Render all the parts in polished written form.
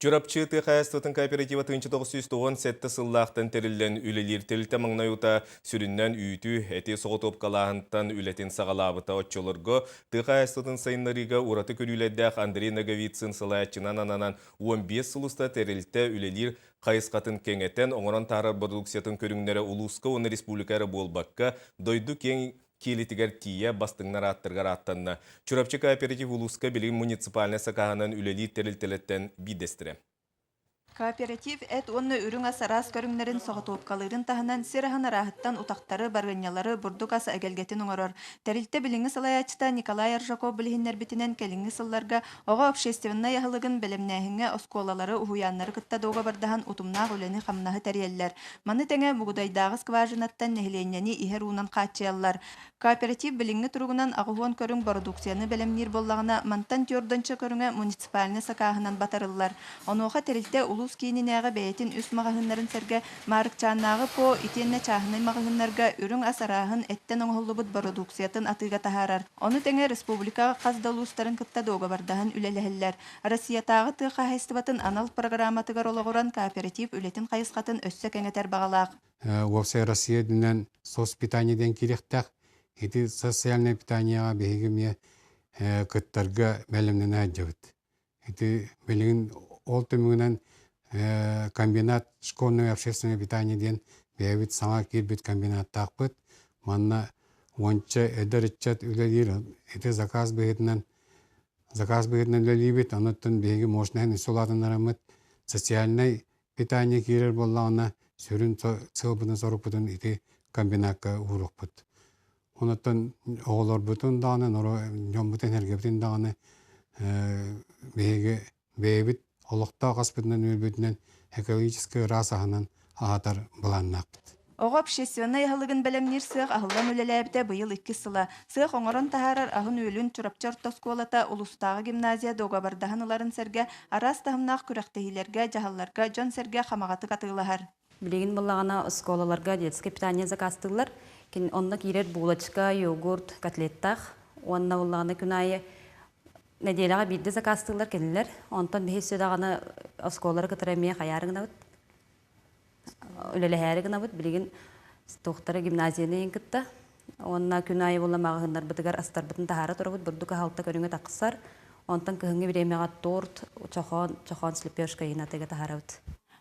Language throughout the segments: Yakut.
Чурапчы тыа хаһаайыстыбатын кооператива 1997 сыллаахтан тэриллэн үлэлиир тэрилтэ маҥнай утаа сүрүннээн үүтү, эти соҕотуопкалааһынтан үлэтин саҕалаабыта. Оччолорго тыа хаһаайыстыбатын сайыннарыыга ураты көрүүлэрдээх Андрей Ноговицын салайааччынан ананан 15 сыл устата тэрилтэ үлэлиир хайысхатын кэҥэтэн, оҥорон таһаарар бородууксуйатын көрүҥнэрэ улууска уонна республика эрэ буолбакка, дойду киэҥ киэлитигэр тиийэ бастыҥнар ааттарыгар ааттанна. Чурапчы кооператив улууска билигин муниципальнай сакааһынан үлэлиир тэрилтэлэртэн биирдэстэрэ. Кооператив эт уонна үрүҥ ас араас көрүҥнэрин соҕотуопкалыырын таһынан сир аһын арааһыттан утахтары, барыанньалары, бурдук ас эгэлгэтин оҥорор. Тэрилтэ билиҥҥи салайааччыта Николай Аржаков билиһиннэрбитинэн кэлиҥҥи сылларга оҕо общественнай аһылыгын бэлэмнээһиҥҥэ оскуолалары, уһуйааннары кытта дуогабардаһан утумнаах үлэни-хамнаһы тэрийэллэр. Маны тэҥэ Мугудайдааҕы скважинаттан нэһилиэнньэни иһэр уунан хааччыйаллар. Кооператив билиҥҥи туругунан 80 көрүҥ бородууксуйаны бэлэмниир буоллаҕына, мантан түөрдонча көрүҥэ муниципальнай сакааһынан батарыллар. Онуоха тэрилтэ улуус киининээҕи бэйэтин үс маҕаһыыннарын сэргэ Маарыкчааннааҕы ПО итиэннэ чааһынай маҕаһыыннарга үрүҥ ас арааһын, эттэн оҥоһуллубут бородууксуйатын атыыга таһаарар. Ону тэҥэ республикаҕа хас да улуустарын кытта дуогабардаһан үлэлэһэллэр. Россиятааҕы тыа хаһаайыстыбатын анал программатыгар олоҕуран кооператив үлэтин хайысхатын өссө кэҥэтэр баҕалаах. Уопсай Россия үрдүнэн соцпитание диэн киириэхтээх. Ити социальное питаниеҕа биһиги эмиэ кыттарга бэлэмнэнэ сылдьабыт. Ити билигин ол түмүгүнэн комбинат школьное общественное питание диэн бэйэбит саҥа киирбит комбинаттаахпыт. Манна уонча эдэр ыччат үлэлиир. Ити заказ быһыытынан Заказ быһыытынан үлэлиибит, онуттан биһиги мощноһын үс улаатыннараммыт социальнай питание киирэр буоллаҕына, сүрүн сыалбытын-сорукпутун ити комбинакка ууруохпут. Онуттан оҕолорбутун даҕаны, дьоммутун-сэргэбитин даҕаны биһиги бэйэбит олохтоох аспытынан-үөлбүтүнэн экологическай ыраас аһынан аһатар былааннаахпыт. Оҕо общественнай аһылыгын бэлэмниир сыах аһыллан үлэлээбитэ быйыл иккис сыла. Сыах оҥорон таһаарар аһын-үөлүн Чурапчы орто оскуолата, улуустааҕы гимназия дуогабардаһан ыларын сэргэ араас таһымнаах күрэхтэһиилэргэ, дьаһалларга дьон-сэргэ хамаҕатык атыылаһар. Билигин буоллаҕына оскуолаларга детское питание заказтыыллар. Онно киирэр булочка, йогурт, котлеттаах. Уонна буоллаҕына күн аайы нэдиэлэҕэ биирдэ заказтыыллар кинилэр. Онтон биһи өссө даҕаны оскуолалары кытары эмиэ хайаары гынабыт. Үлэлэһээри гынабыт. Билигин туохтара гимназияны иһин кытта. Уонна күн аайы буолла маҕаһыыннарбытыгар астарбытын таһаара турабыт. Бурдук аһалта көрүҥэ тахсар. Онтон кыһыҥҥы бириэмэҕэ торт, чохоон, чохоон с лепешкой атыыга таһаарабыт.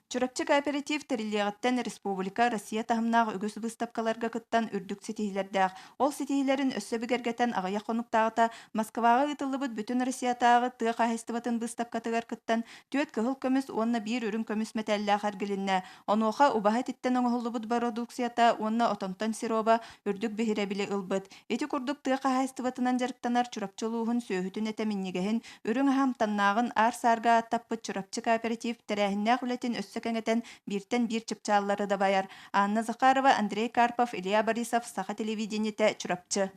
Чурапчы кооператив тэриллиэҕиттэн республика, Россия таһымнаах үгүс быыстапкаларга кыттан үрдүк ситиһиилэрдээх. Ол ситиһиилэрин өссө бигэргэтэн аҕыйах хонуктааҕыта Москваҕа ыытыллыбыт Бүтүн Россиятааҕы тыа хаһаайыстыбатын быыстапкатыгар кыттан түөрт кыһыл көмүс уонна биир үрүҥ көмүс мэтээллээх эргилиннэ. Онуоха убаһа этиттэн оҥоһуллубут бородууксуйата уонна отонтон сироба үрдүк биһирэбили ылбыт. Ити курдук тыа хаһаайыстыбатынан дьарыктанар Чурапчы улууһун сүөһүтүн этэ минньигэһин, үрүҥ аһа амтаннааҕын аар-саарга ааттаппыт Чурапчы кооператив тэрээһиннээх үлэтин өссө кэҥэтэн бииртэн биир чыпчааллары дабайар. Анна Захарова, Андрей Карпов, Илья Борисов, Саха телевидениетэ, Чурапчы.